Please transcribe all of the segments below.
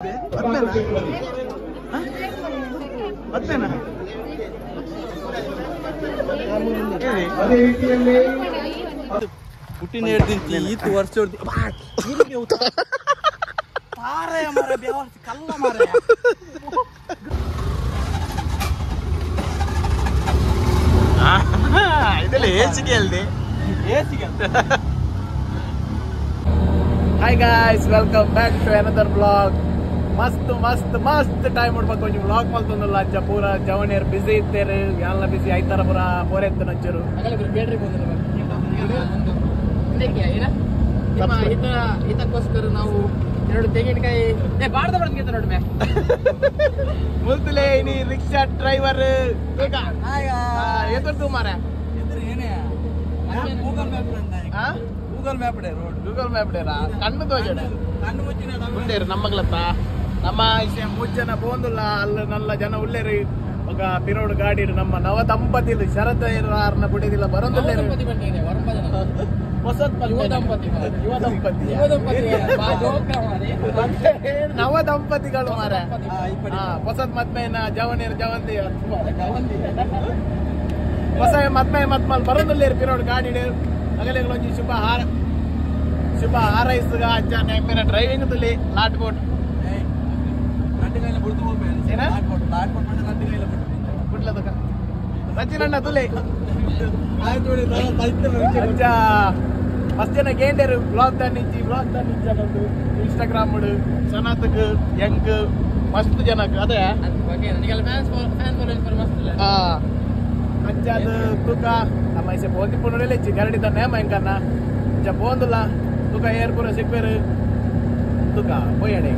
ಅದೇ ರೀತಿಯಲ್ಲಿ ಪುಟ್ಟಿನ ಈತು ವರ್ಷ ಕಲ್ಲ ಮಾರ. ಇದೆಲ್ಲ ಏಸಿಗೆ ಅಲ್ದೆ ಏಸಿಗೆ. Hi guys, welcome back to another vlog. ಮಸ್ತ್ ಮಸ್ತ್ ಮಸ್ತ್ ಟೈಮ್ ಉಡ್ಬೇಕು ಒಂಜಿ ವ್ಲಾಗ್ ಮಲ್ತೊಂದುಲ್ಲ ಅಜ್ಜ ಪೂರ ಜವನಿಯರ್ ಬಿಸಿ ಇತ್ತೇರು ಎಲ್ಲ ಬಿಸಿ ಐತಾರ ಪೂರ ಪೋರೆತ್ತು ನಂಚೂರು. ನಿಮ್ಮ ಹಿತ ಹಿತಕ್ಕೋಸ್ಕರ ನಾವು ಎರಡು ತೆಂಗಿನಕಾಯಿ ಬಾರ್ದ ಬಡ್ದು ನೋಡಿ ಮುಲ್ತುಲೇ ಇನಿ ರಿಕ್ಷಾ ಡ್ರೈವರ್ ಎದುರ್ದು ಮಾರ Google map Google map road Google map ಡೇರಾ ಕಣ್ಣು ತೋಜಡೆ ಕಣ್ಣು ಮುಚ್ಚಿನ ಉಂಡೇರು ನಮ್ಮಗ್ಲತ್ತ ನಮ್ಮ ಇಸೆ ಮೂರು ಜನ ಪೋಂದುಲ್ಲ ಅಲ್ಲ ನಲ್ಲ ಜನ ಉಲ್ಲೇರು ఒక ಪಿರೋಡು ಗಾಡಿ ನಮ್ಮ ನವ ದಂಪತಿಲು ಶರತ್ ಆರ್ನ ಬುಡಿದಿಲ್ಲ ಬರೋದಿಲ್ಲ ಹೊಸತ್ ಯುವ ದಂಪತಿ ಯುವ ದಂಪತಿ ನವ ದಂಪತಿಗಳು ಮಾರ ಹೊಸತ್ ಮದ್ಮೇನ ಜವನಿಯರ್ ಜವಂತಿ ಹೊಸ ಮದ್ಮೆ ಮತ್ಮಲ್ ಬರೋದಿಲ್ಲ ಪಿರೋಡು ಗಾಡಿ ಅಗಲೆಗಳೊಂಜಿ ಶುಭ ಹಾರ ಶುಭ ಹಾರೈಸುಗ ಅಜ್ಜ ಮೇನ ಡ್ರೈವಿಂಗ್ ತುಲಿ ಲಾಟ್ ಬೋಟ್ ಸಚಿನ್ ಅಣ್ಣ ತುಲೆ ಅಜ್ಜ ಮಸ್ತ್ ಜನ ಗೇಂಡೇರು ಬ್ಲಾಗ್ ತಾನಿಂಚಿ ಬ್ಲಾಗ್ ತಾನಿಂಚಿ ಅನ್ನೋದು ಇನ್ಸ್ಟಾಗ್ರಾಮ್ ಸನಾತ್ಗ್ ಯಂಗ್ ಮಸ್ತ್ ಜನಕ್ ಅದೇ ಅಂಚಾದ ತೂಕ ನಮ್ಮ ಐಸೆ ಪೋಂದಿ ಪುನರೆಲ್ಲ ಹೆಚ್ಚಿ ಗರಡಿ ತನ್ನ ನೇಮ ಎಂಕನ್ನ ಅಂಚ ಪೋಂದುಲ್ಲ ತೂಕ ಏರ್ ಪೂರ ಸಿಕ್ಬೇರು ತೂಕ ಪೋಯಡೆ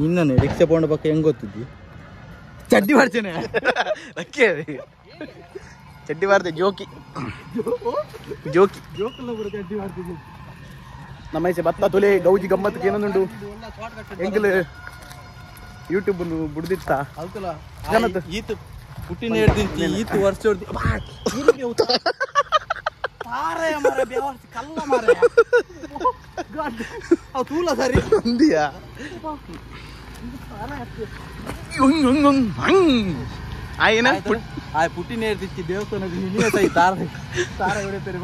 ನಿನ್ನನೆ ರಿಕ್ಷಾ ಪೋಂಡ ಪಕ್ಕ ಹೆಂಗ್ ಗೊತ್ತಿದ್ದಿ ಚಡ್ಡಿ ಮಾಡ್ತೇನೆ ಲಕ್ಕಿ ಚಡ್ಡಿ ಬಾರ್ದೆ ಜೋಕಿ ಜೋಕಿ ಚಡ್ಡಿ ಮಾಡ್ತಿದ್ದೆ ನಮ್ಮ ಐಸೆ ಭತ್ತ ತುಲೆ ಗೌಜಿ ಗಮ್ಮತ್ ಏನೊಂದುಂಡು ಎಂಕಲ್ ಯೂಟ್ಯೂಬ್ ಬುಡ್ದಿತ್ತ ಈತು ಪುಟ್ಟಿನ ಈತು ವರ್ಷ ಕಲ್ಲ ಮಾರ ತೂಲ ಸರಿ ಅಂದಿಯಾ ಆಯ್ನ ಆ ಪುಟ್ಟಿನ ಹಿಡ್ದಿತ್ತಿ ದೇವಸ್ಥಾನದ ಹಿಣಿಯ ತಾರ ತಾರ ಹೊಡಿತಾರೆ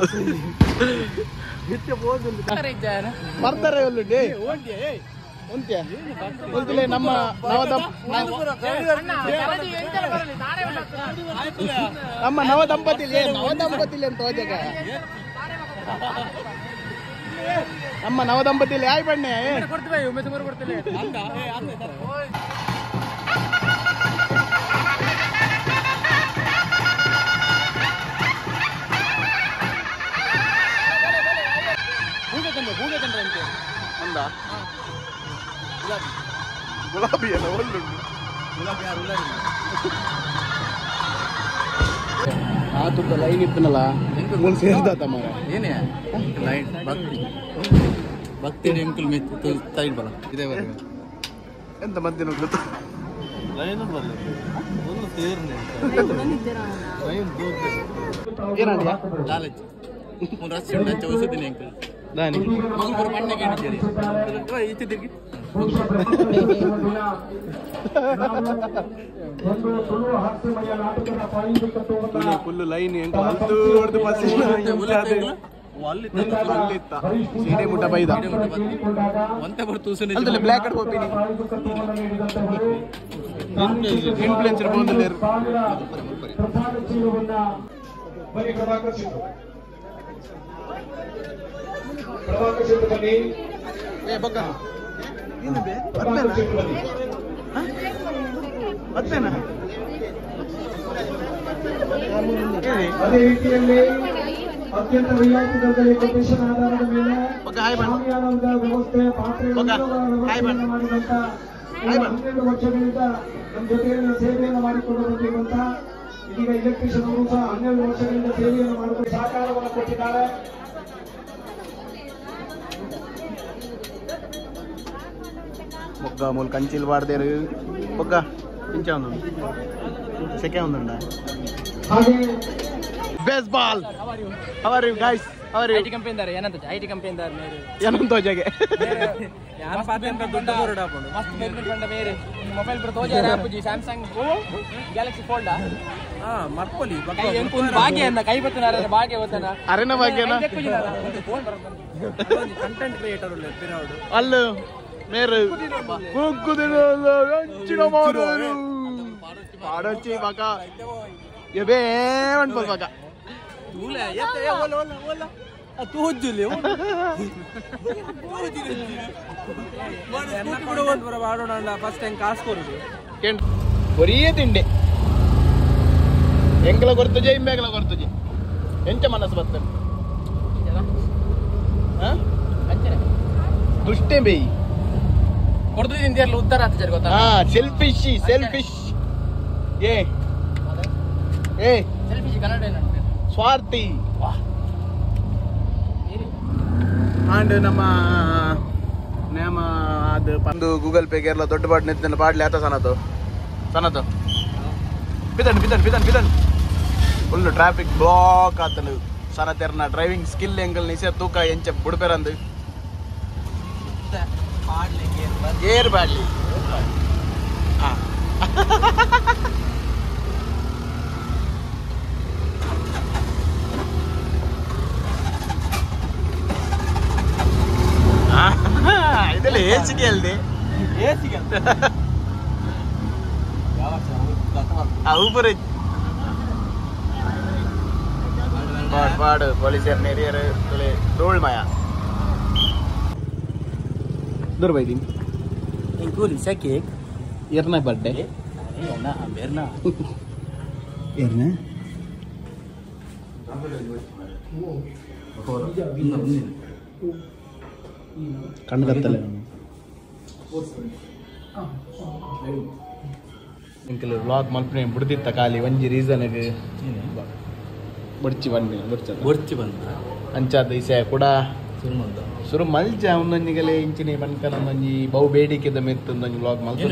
ಬರ್ತಾರೆ ನಮ್ಮ ನಮ್ಮ ನವ ದಂಪತಿ ನವ ದಂಪತಿ ಅಂತ ಹೋಜಗ ನಮ್ಮ ನವ ದಂಪತಿ ಆಯ್ ಬಣ್ಣೆ ಗುಲಾಬಿ ಅಲ್ಲ ಒಳ್ಳುಂಟು ಗುಲಾಬಿ ಯಾರು ಗುಲಾಬಿ ಆ ತುಪ್ಪ ಲೈನ್ ಇತ್ತನಲ್ಲ ಮೂರು ಸೇರ್ದಾತ ಮಾರ ಏನೇ ಲೈನ್ ಭಕ್ತಿ ಭಕ್ತಿ ಎಂಕುಲ್ ಮೆಚ್ಚು ಸೈಡ್ ಬಲ ಇದೇ ಬರ ಎಂತ ಮಧ್ಯ ಗೊತ್ತ ಲೈನ್ ಬರಲ್ಲ ಒಂದು ಸೇರ್ನೆ ಲೈನ್ ಏನಂದ್ಯಾ ಲಾಲಚ್ ಒಂದು ರಸ್ತೆ ಉಂಟು ಔಷಧಿನಿ ಅಂಕಲ್ ದಾನಿ ಮಗು ಬರೋ ಮಣ್ಣೆ ಕೇಳಿದ್ದೀರಿ ಈಚೆ ತಿರುಗಿ ಫುಲ್ ಲೈನ್ ಎಂಕಲ್ ಅಲ್ತು ಹೊಡೆದು ಬಸ್ ಅಲ್ಲಿತ್ತ ಸೀಡೆ ಮುಟ್ಟ ಬೈದ ಒಂತೆ ಬರ್ತು ಅಲ್ದಲ್ಲ ಬ್ಲ್ಯಾಕ್ ಅಡ್ ಹೋಗ್ತೀನಿ ಇನ್ಫ್ಲುಯೆನ್ಸರ್ ಬಂದಿಲ್ಲ ಬನ್ನಿ ಪ್ರಭಾಕರ್ ಶೆಟ್ರು ಪ್ರಭಾಕರ್ ಶೆಟ್ರು ಬನ್ನಿ ಏ ಬೊಕ್ಕ ಪ್ರಭಾಕರ್ ಶೆಟ್ರು ಬನ್ನಿ ಮತ್ತೇನ ಅದೇ ರೀತಿಯಲ್ಲಿ ಅತ್ಯಂತ ರಿಯಾಯಿತಿ ದರದಲ್ಲಿ ಕೊಟೇಶನ್ ಆಧಾರದ ಮೇಲೆ ಶಾಮಿಯಾನದ ವ್ಯವಸ್ಥೆ ಪಾತ್ರೆಗಳ ಮಾಡಿದಂತ 12 ವರ್ಷಗಳಿಂದ ನಮ್ಮ ಜೊತೆಯಲ್ಲಿ ಸೇವೆಯನ್ನು ಮಾಡಿಕೊಂಡು ಬಂದಿರುವಂತ ಇದೀಗ ಎಲೆಕ್ಟ್ರಿಷಿಯನ್ ಅವರು ಸಹ 12 ವರ್ಷಗಳಿಂದ ಸೇವೆಯನ್ನು ಮಾಡಿಕೊಂಡು ಸಹಕಾರವನ್ನು ಕೊಟ್ಟಿದ್ದಾರೆ. ಮೊಗ್ಗ ಮೂಲ ಕಂಚಿಲ್ ಬಾರ್ದೇರು ಬೊಕ್ಕ ಇಂಚ ಒಂದು ಸೆಕೆ ಒಂದುಂಡ ಹಾಗೆ baseball. How are you guys? ಅವರು IT company ದಾರೆ ಏನಂತ IT company ದಾರೆ ಮೇರೆ ಏನಂತ ಜಾಗೆ ಯಾರು ಪಾತ್ರ ದುಡ್ಡು ಬರೋಡ ಹಾಕೊಂಡು ಮಸ್ತ್ ಬೆನಿಫಿಟ್ ಬಂದ ಬೇರೆ ಮೊಬೈಲ್ ಬರೋ ತೋಜಾರ ಆಪುಜಿ ಸ್ಯಾಮ್ಸಂಗ್ ಗ್ಯಾಲಕ್ಸಿ ಫೋಲ್ಡ್ ಹಾ ಮರ್ಪೊಲಿ ಕೈ ಒಂದು ಭಾಗ್ಯ ಅಂದ ಕೈ ಬತ್ತನ ಭಾಗ್ಯ ಬತ್ತನ ಅರೆನ ಭಾಗ್ಯನ ಫೋನ್ ಬರೋದು ಕಂಟೆಂಟ್ ಕ್ರಿಯೇಟರ್ ಉಳ್ಳೆ ಪಿರೌಡು ಅಲ್ಲ ಮೇರು ಕುಕ್ಕುದಿನ ಮಾರೋರು ಪಾಡೊಚ್ಚಿ ಬಾಕ ಎಬೇ ಅನ್ಬೋದು ಬಾಕ ತೂಲೆ ಎತ್ತ ಓಲ ಓಲ ಓಲ ತೂ ಹೊಜ್ಜುಲಿ ಫಸ್ಟ್ ಟೈಮ್ ಕಾಸು ಕೊರುದು ಒರಿಯೇ ತಿಂಡಿ ಎಂಕಲ ಕೊರ್ತುಜೆ ಇಂಬೇಕಲ ಕೊರ್ತುಜೆ ಎಂಚ ಮನಸ್ಸು ಬರ್ತದೆ ದುಷ್ಟೇ ಬೇಯಿ ಕೊಡ್ದು ತಿಂದಿರಲ್ಲ ಉದ್ದಾರ ಆತ ಗೊತ್ತಾ ಹಾ ಸೆಲ್ಫಿಶ್ ಸೆಲ್ಫಿಶ್ ಏ ಏ ಸೆಲ್ಫಿಶ್ ಕನ್ನಡ ಏನಂತ ಸ್ವಾರ್ಥಿ ಆಂಡ್ ನಮ್ಮ ನೇಮ ಅದು ಒಂದು ಗೂಗಲ್ ಪೇ ಕೇರಳ ದೊಡ್ಡ ಪಾಡ್ ನಿಂತ ಪಾಡ್ಲಿ ಆತ ಸನತು ಸನತು Bidhan Bidhan Bidhan Bidhan full traffic block ಆತನು ಸನತೆರ್ನ ಡ್ರೈವಿಂಗ್ ಸ್ಕಿಲ್ ಎಂಗಲ್ ನಿಸೆ ತೂಕ ಎಂಚ ಬುಡ್ಪೆರಂದು ಗೇರ್ ಬಾಡ್ಲಿ ಇದೆಲ್ಲ ಏಸಿಗೆ ಅಲ್ದೆ ಅವು ಬರ ಪಾಡು ಪಾಡು ಪೊಲೀಸರ್ ನೆರಿಯರು ಧೂಳ್ ಮಾಯ ದೂರ ಬೈದೀನಿ ಇಂಕೂಲಿ ಕೇಕ್ ಎರ್ನ ಬರ್ಡೇ ಬೇರ್ನ ಎರ್ನ ಕಣ್ಣು ಕತ್ತಲೆ ಇಂಕಲ್ ವ್ಲಾಗ್ ಮಲ್ಪನೆ ಬಿಡ್ದಿತ್ತ ಖಾಲಿ ಒಂಜಿ ರೀಸನ್ ಬಡ್ಚಿ ಬನ್ನಿ ಬಡ್ಚ ಬೊರ್ಚಿ ಬಂದ ಅಂಚಾದ ಇಸೆ ಕೂಡ ಸುರುಮಂದ ಸುರು ಮಲ್ಚ ಒಂದೊಂಜಿಗಲೆ ಇಂಚಿನ ಬನ್ಕನ ಒಂದೊಂಜಿ ಬಹು ಬೇಡಿಕೆದ ಮೆತ್ತು ಒಂದೊಂಜಿ ವ್ಲಾಗ್ ಮಲ್ತ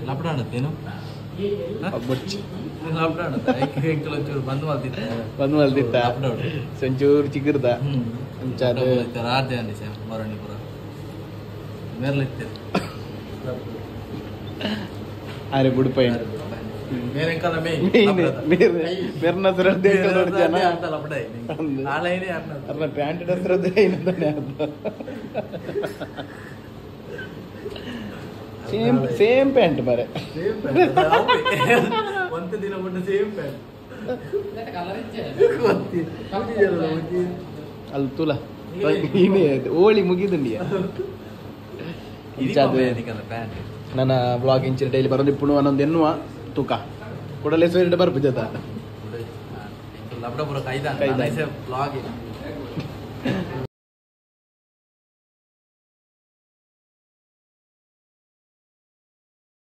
ಲಪಡಾಣತ್ತೇನು ಬಡ್ಚಿ ಲಪಡಾಣತ್ತ ಎಂಕಲ್ ಒಂಚೂರು ಬಂದ್ ಮಲ್ತಿತ್ತ ಬಂದ್ ಮಲ್ತಿತ್ತ ಒಂಚೂರು ಚಿಗುರ್ದ ಅಂಚಾದ ರಾತ್ರಿ ಅಂದಿ ಸರ್ ಮರಣಿಪುರ ಮೇರ್ಲಿತ್ತೆ ಅರೆ ಬುಡ್ಪೈ ಮೇರೆ ಎಂಕಲ ಮೇಯ್ ಮೆರ್ನ ಶ್ರದ್ಧೆ ಜನ ಅಂತ ಲಪಡ ನಾಳೆನೇ ಅರ್ನ ಪ್ಯಾಂಟ್ ಶ್ರದ್ಧೆ ಏನಂತಾನೆ ಅರ್ಥ ಸೇಮ್ ಸೇಮ್ ಪ್ಯಾಂಟ್ ಬರೆ ಒಂದು ದಿನ ಬಿಟ್ಟು ಸೇಮ್ ಪ್ಯಾಂಟ್ ಅಲ್ಲಿ ತುಲ ಓಳಿ ಮುಗಿದುಂಡಿಯ ಪ್ಯಾಂಟ್ ನನ್ನ ಬ್ಲಾಗ್ ಇಂಚಿನ ಡೈಲಿ ಬರೋದು ಇಪ್ಪುಣು ಅನ್ನೊಂದು ಎನ್ನುವ ತೂಕ ಕೊಡಲೆ ಸೈಡ್ ಬರ್ಪು ಜತ ಲಪಡ ಪೂರ ಕೈದ ಕೈದ. ಬ್ಲಾಗ್